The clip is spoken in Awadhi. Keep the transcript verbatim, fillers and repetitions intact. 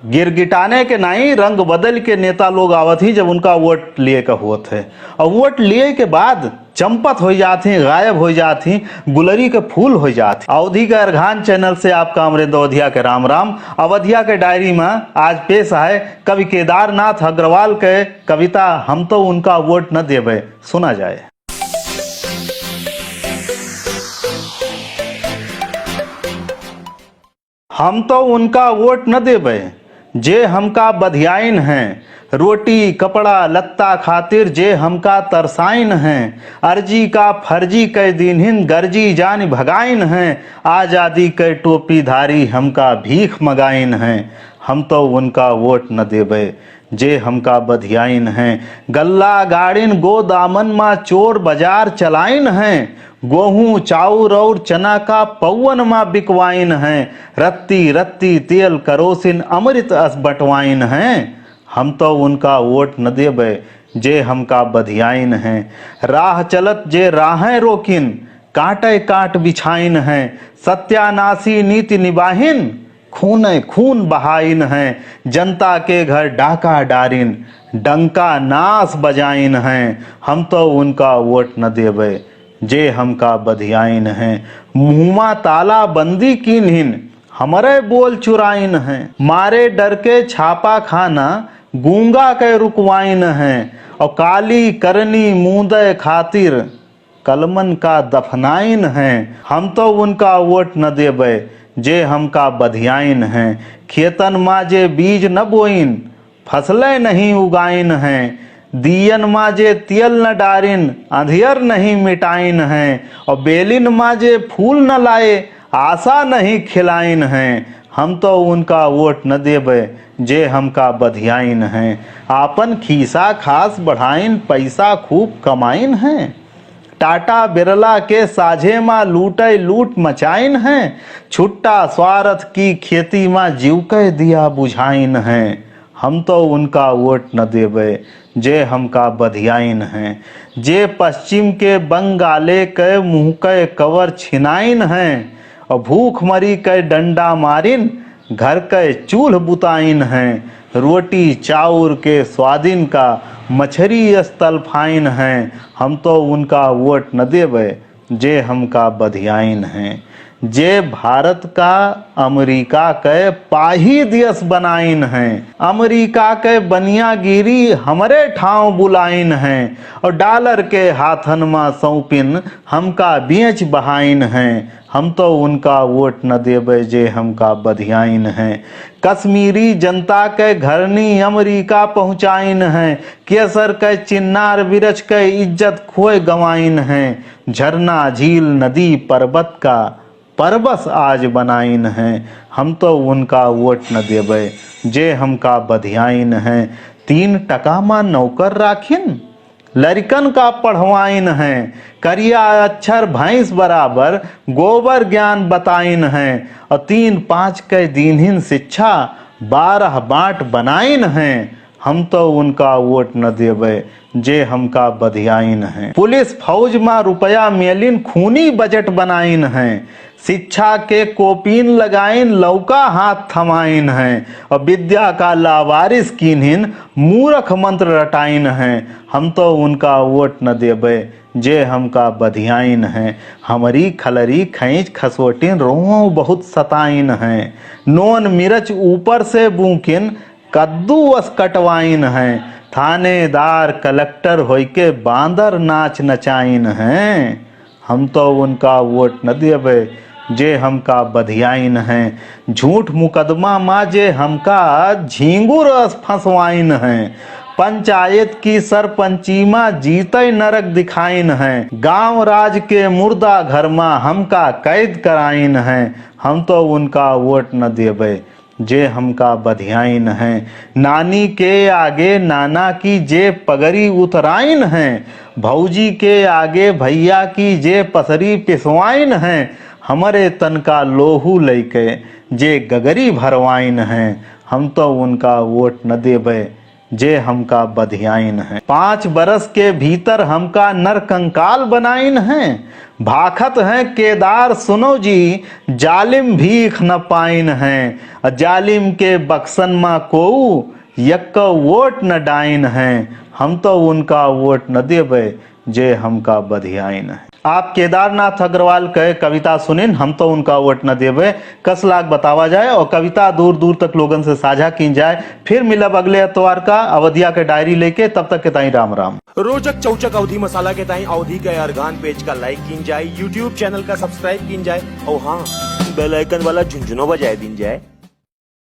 गिरगिटाने के नाई, रंग बदल के नेता लोग आवत ही, जब उनका वोट लिए का होत है। और वोट लिए के बाद चंपत हो जात ही, गायब हो जात ही, गुलरी के फूल हो जात ही। अवधी का अरघान चैनल से आपका अमरेंद्र अवधिया के राम राम। अवधिया के डायरी में आज पेश है कवि केदारनाथ अग्रवाल के कविता हम तो उनका वोट न देबे। सुना जाए। हम तो उनका वोट न देबे, जे हमका बधियाइन हैं। रोटी, कपड़ा, लत्ता खातिर जे हमका तरसाइन हैं। अर्जी का फर्जी कै दीन्हिन, गर्जी जानि भगाइन हैं। आजादी कै टोपी धारी हमका भीख मगाइन हैं। हम तो उनका वोट न देबे, जे हमका बधियाइन हैं। गल्ला गाड़िन गोदामन मा चोर बजार चलाइन हैं। गोहूँ, चाउर और चना का पौवन मा बिकवाइन हैं। रत्ती रत्ती तेल करोसिन अमृत अस बँटवाइन हैं। हम तो उनका वोट न देबे, जे हमका बधियाइन हैं। राह चलत जे राहें रोकिन, काँटै काँट बिछाइन हैं। सत्यानाशी नीति निबाहिन, खूनै खून बहाइन हैं। जनता के घर डाका डारिन, डंका नास बजाइन हैं। हम तो उनका वोट न देबे, जे हमका बधियाइन हैं। मुँहमा ताला बंदी कीन्हिन, हमरै बोल चुराइन हैं। मारे डर के छापा खाना गूंगा कै रुकवाइन हैं। और काली करनी मूँदै खातिर कलमन का दफनाइन हैं। हम तो उनका वोट न देबे, जे हमका बधियाइन हैं। खेतन मा जे बीज न बोइन, फसलै नहीं उगाइन हैं। दीयन मा जे तेल न डारिन, अंधियर नहीं मिटाइन हैं। और बेलिन मा जे फूल न लाए, आशा नहीं खिलाइन हैं। हम तो उनका वोट न देबे, जे हमका बधियाइन हैं। आपन खीसा खास बढ़ाइन, पैसा खूब कमाइन हैं। टाटा बिरला के साझे मा लूटै लूट मचाइन हैं। छुट्टा स्वार्थ की खेती मा जीव कै दिया बुझाइन हैं। हम तो उनका वोट न देबे, जे हमका बधियाइन हैं। जे पश्चिम के बंगाले कै मुँह कै कवर छिनाइन हैं। और भूखमरी कै डंडा मारिन, घर कै चूल्ह बुताइन हैं। रोटी चाउर के स्वादिन का मछरी अस तलफाइन हैं। हम तो उनका वोट न देबे, जे हमका बधियाइन हैं। जे भारत का अमरीका कै पाही दियस बनाइन हैं। अमरीका कै बनियागिरी हमरे ठाँव बुलाइन हैं। और डालर के हाथन मा सौंपिन हमका बेच बहाइन हैं। हम तो उनका वोट न देबे, जे हमका बधियाइन हैं। कश्मीरी जनता कै घरनी अमरीका पहुँचाइन हैं। केसर कै चिन्नार बिरछ कै इज्जत खोय गँवाइन हैं। झरना, झील, नदी, परबत का परबस आज बनाइन हैं। हम तो उनका वोट न देबे, जे हमका बधियाइन हैं। तीन टका मा नौकर राखिन, लरिकन का पढ़वाइन हैं। करिया अच्छर भैंस बराबर, गोबर ज्ञान बताइन हैं। और तीन पाँच कै दीन्हिन शिक्षा, बारह बाँट बनाइन हैं। हम तो उनका वोट न देबे, जे हमका बधियाइन हैं। पुलिस फौज मा रुपया मेलिन, खूनी बजट बनाइन हैं। शिक्षा के कोपीन लगाइन, लौका हाथ थमाइन हैं। और विद्या का लावारिस कीन्हिन, मूरख मंत्र रटाइन हैं। हम तो उनका वोट न देबे, जे हमका बधियाइन हैं। हमरी खलरी खैंच खसोटिन, रोंव बहुत सताइन हैं। नोन मिरच ऊपर से बूकिन, कद्दू अस कटवाइन हैं। थानेदार कलेक्टर होइके बांदर नाच नचाइन हैं। हम तो उनका वोट न देबे, जे हमका बधियाइन हैं। झूठ मुकदमा मा जे हमका झींगुर अस फंसवाइन हैं। पंचायत की सरपंची मा जीतै नरक दिखाइन हैं। गांव राज के मुर्दा घर मा हमका कैद कराइन हैं। हम तो उनका वोट न देबे, जे हमका बधियाइन हैं। नानी के आगे नाना की जे पगरी उतराइन हैं, भौजी के आगे भैया की जे पसरी पिसवाइन हैं, हमरे तन का लोहू लइके जे गगरी भरवाइन हैं, हम तो उनका वोट न देबे, जे हमका बधियाइन हैं। पाँच बरस के भीतर हमका नरकंकाल बनाइन हैं। भाखत हैं केदार सुनो जी, जालिम भीख न पाइन हैं। अ जालिम के बक्सन मा कोऊ यक्को वोट न डाइन हैं। हम तो उनका वोट न देबे, जे हमका बधियाइन हैं। आप केदारनाथ अग्रवाल के कविता सुनिन, हम तो उनका वोट न देबे, कस लाग बतावा जाए और कविता दूर दूर तक लोगन से साझा कीन जाए। फिर मिलब अगले एतवार का अवधिया के डायरी लेके। तब तक के ताई राम राम। रोचक चौचक अवधी मसाला के ताई अवधी के अर्गान पेज का लाइक कीन जाए, YouTube चैनल का सब्सक्राइब कीन जाए और हाँ, बेल आइकन वाला झुनझुनो बजाए दीन जाए।